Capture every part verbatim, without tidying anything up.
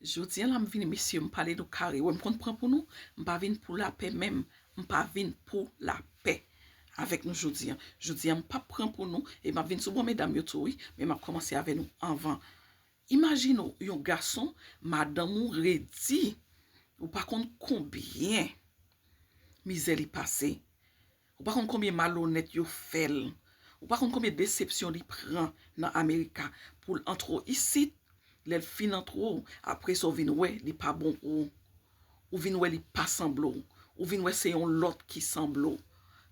Jodi a la, m vini, mesye, m pale nou kare. Wè, m konn pran pou nou, m pa vin pou lapè menm. M pa vin pou lapè avèk nou jodi a. Jodi a, m p ap pran pou nou, e m ap vin sou bò medam yo tou, wi, men m ap kòmanse avè nou anvan. Imajine w, yon gason, madanm ou redi, ou pa konn konbyen mizè li pase. Ou pa konn konbyen malonèt yo fè l. Ou pa konn konbyen desepsyon li pran nan Amerika pou l antre w isit. Lè l fin antre w, apre sa w vin wè li pa bon pou ou. Ou vin wè li pa sanble w. Ou vin wè se yon lòt ki sanble w.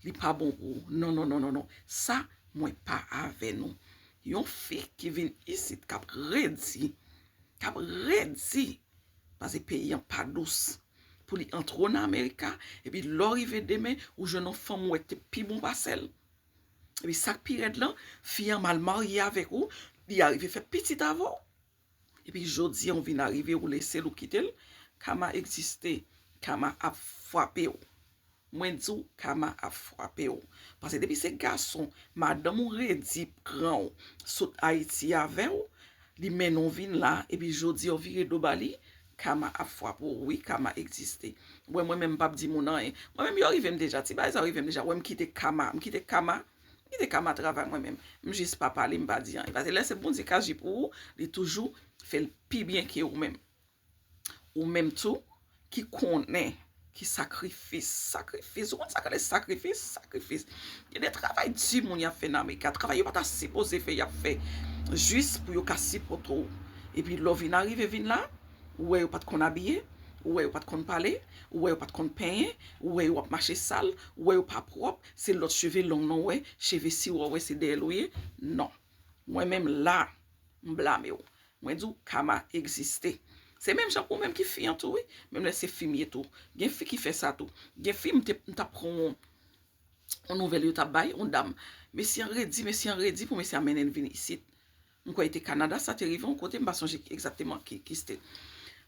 Li pa bon pou ou. Non, non, non, non, non. Sa, mwen pa avè nou. Yon fi ki vin isit k ap redi, k ap redi, paske peyi an pa dous, pou li antre w nan Amerika, epi lè w rive demen, ou jwenn yon fanm ou wè ki te pi bon pase l. Epi sa k pi rèd lan, fi an mal marye avèk ou, li arive fè pitit avè w. Epi jodi an, ou vin arive, ou lese l, ou kite l, kama egziste, kama ap frape w. Mwen di w, kama ap frape w. Paske depi se gason, madanm ou redi pran w, sot Ayiti avè w, li mennen w vin la, epi jodi an w vire do ba li, kama ap frape w, wi, kama egziste. Wè, mwen menm, m p ap di moun anyen. Mwen menm, yo rive m deja, ti bagay sa yo rive m deja. Wè, m kite kama, m kite kama, m kite kama travay mwen menm. M jis pa pale, m pa di anyen. Paske lè se Bondye k aji pou ou, li toujou fè l pi byen ke ou menm. Ou menm tou, ki konnen ki sakrifis, sakrifis. Ou konn sa k rele sakrifis? Sakrifis. Gen de travay di moun y ap fè nan Amerika. Travay yo pa ta sipoze fè, y ap fè. Jis pou yo ka sipòte w. Epi lè w vin arive vin la, ou wè yo pa t konn abiye, ou wè yo pa t konn pale, ou wè yo pa t konn penyen, ou wè yo ap mache sal, ou wè yo pa pwòp, se lòt cheve long nan w wè, cheve siwa w wè, se dèyè l ou ye. Non. Mwen menm la, m blame w. Mwen di w, kama egziste. Se menm jan pou ou menm ki fi an tou, wi. Menm lè se fi m ye tou. Gen fi ki fè sa tou. Gen fi m te, m t ap pran yon, yon nouvèl yo t ap bay, yon dam. Mesye an redi, mesye an redi pou mesye a mennen l vin isit. M kwè li te Kanada, sa te rive yon kote, m pa sonje egzakteman ki, ki state.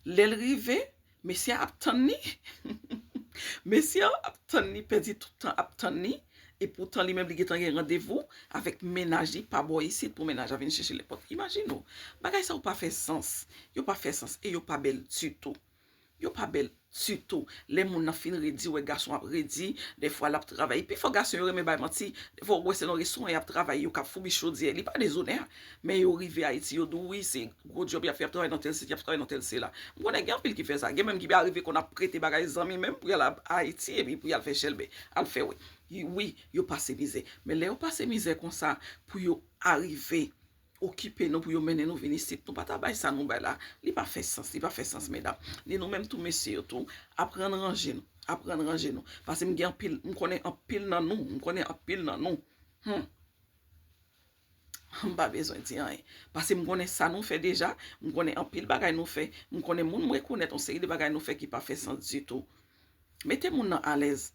Lè l rive, mesye a ap tann li. Mesye an ap tann li, pèdi tout tan ap tann li. E poutan li menm li gentan gen randevou avèk mennaj li pa bò isit pou mennaj la vin chèche l nenpòt. Imajine w, bagay sa yo pa fè sans. Yo pa fè sans e yo pa bèl ditou. Yo pa bèl ditou. Lè moun nan fin redi, wè gason ap redi, dèfwa l ap travay. Pifò gason yo renmen bay manti. Dèfwa ou wè se nan restoran y ap travay, yo k ap foubi chodyè. Li pa dezonè. Men yo rive Ayiti, yo di w, wi, se gwo djòb y ap fè, y ap travay nan tèl site, y ap travay nan tèl sila. M konnen gen anpil ki fè sa. Gen menm ki arive konn ap prete bagay zanmi menm pou y al Ayiti epi pou y al fè chèlbè, al fè wè. Wi, yo pase mizè. Men lè yo pase mizè konsa, pou yo arive okipe nou, pou yo mennen nou vin isit, nou pa ta bay sa nou bay la. Li pa fè sans, li pa fè sans, medam. Ni nou menm tou, mesye yo tou, aprann ranje nou. Aprann ranje nou. Paske m gen anpil, m konnen anpil nan nou, m konnen anpil nan nou. Hmm. M pa bezwen di anyen. Paske m konnen sa nou fè deja, m konnen anpil bagay nou fè, m konnen moun m rekonèt yon seri de bagay nou fè ki pa fè sans ditou. Mete moun nan alèz.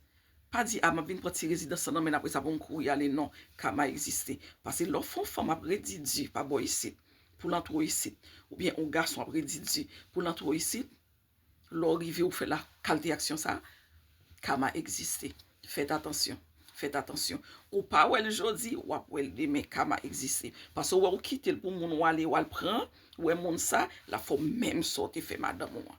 Pa di, a, m ap vin pran ti rezidans lan nan men l, apre sa pou m kouri ale. Non, kama egziste. Paske lè w fè yon fanm ap redi di pa bò isit, pou l antre w isit, oubyen yon gason ap redi di pou l antre w isit, lè w rive ou fè la kalite aksyon sa, kama egziste. Fèt atansyon. Fèt atansyon. Ou pa wè l jodi, w ap wè l demen, kama egziste. Paske w wè ou kite l pou moun, w ale, w al pran, ou wè moun sa, l ap fè w menm sa w te fè madanm ou an.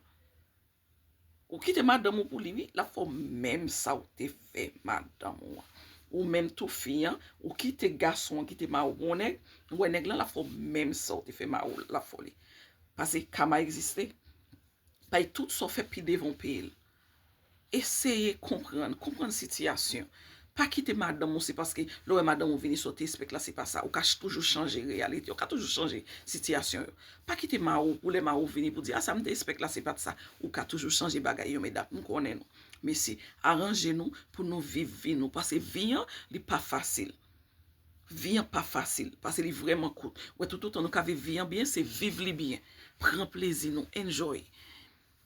Ou kite madanm ou pou li, wi, l ap fè w menm sa w te fè madanm ou an. Ou menm tou fi an, ou kite gason an, kite mari w pou yon nèg, ou wè nèg lan, l ap fè w menm sa w te fè mari w, l ap fè w li. Paske kama egziste. Bay tout sa w fè pi devan w peye l. Eseye konprann, konprann sitiyasyon. Pa kite madanm ou, se paske lè w wè madanm ou vini sot, te espèk la, se pa sa. Ou ka ch-, toujou chanje reyalite, ou ka toujou chanje sitiyasyon yo. Pa kite mari w, pou lè mari w vini pou di, a, sa m te espèk la, se pa t sa. Ou ka toujou chanje bagay yo, medam. M konnen nou. Mesye, aranje nou pou nou viv vi nou. Paske vi an, li pa fasil. Vi an pa fasil, paske li vrèman kout. Wè, toutotan nou ka viv vi an byen, se viv li byen. Pran plezi nou, enjoy.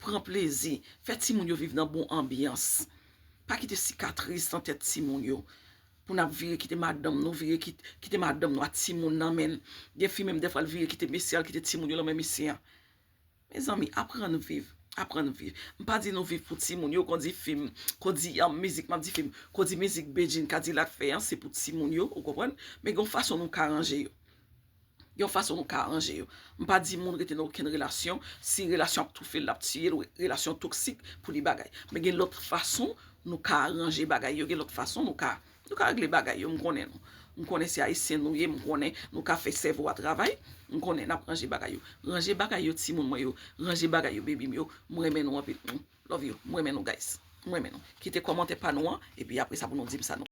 Pran plezi. Fè timoun yo viv nan bon anbyans. Pa kite sikatris nan tèt timoun yo. Pou n ap vire kite madanm nou, vire kit-, kite madanm nou a timoun nan men l. Gen fi menm dèfwa l vire kite mesye a, l kite timoun yo nan men mesye a. Mezanmi, aprann viv. Aprann viv. M pa di nou viv pou timoun yo, kon di fim, kon di, ah, mizik, m ap di fim, kon di mizik Bedjine Cadillac fè an, se pou timoun yo, ou konprann? Men gen yon fason nou ka ranje yo. Yon fason nou ka aranje yo. M pa di moun rete nan okenn relasyon, si relasyon ap toufe l, l ap tiye l, relasyon toksik pou li bagay. Men gen lòt fason nou ka aranje bagay yo, gen lòt fason nou ka, nou ka regle bagay yo, m konnen nou. M konnen se ayisyen nou ye, m konnen nou ka fè sèvo a travay, m konnen n ap ranje bagay yo. Ranje bagay yo, timoun mwen yo, ranje bagay yo, baby m yo, m renmen nou anpil. Mm. Love you, m renmen nou, guys. M renmen nou. Kite kòmantè pa nou an, epi apre sa pou nou di m sa nou.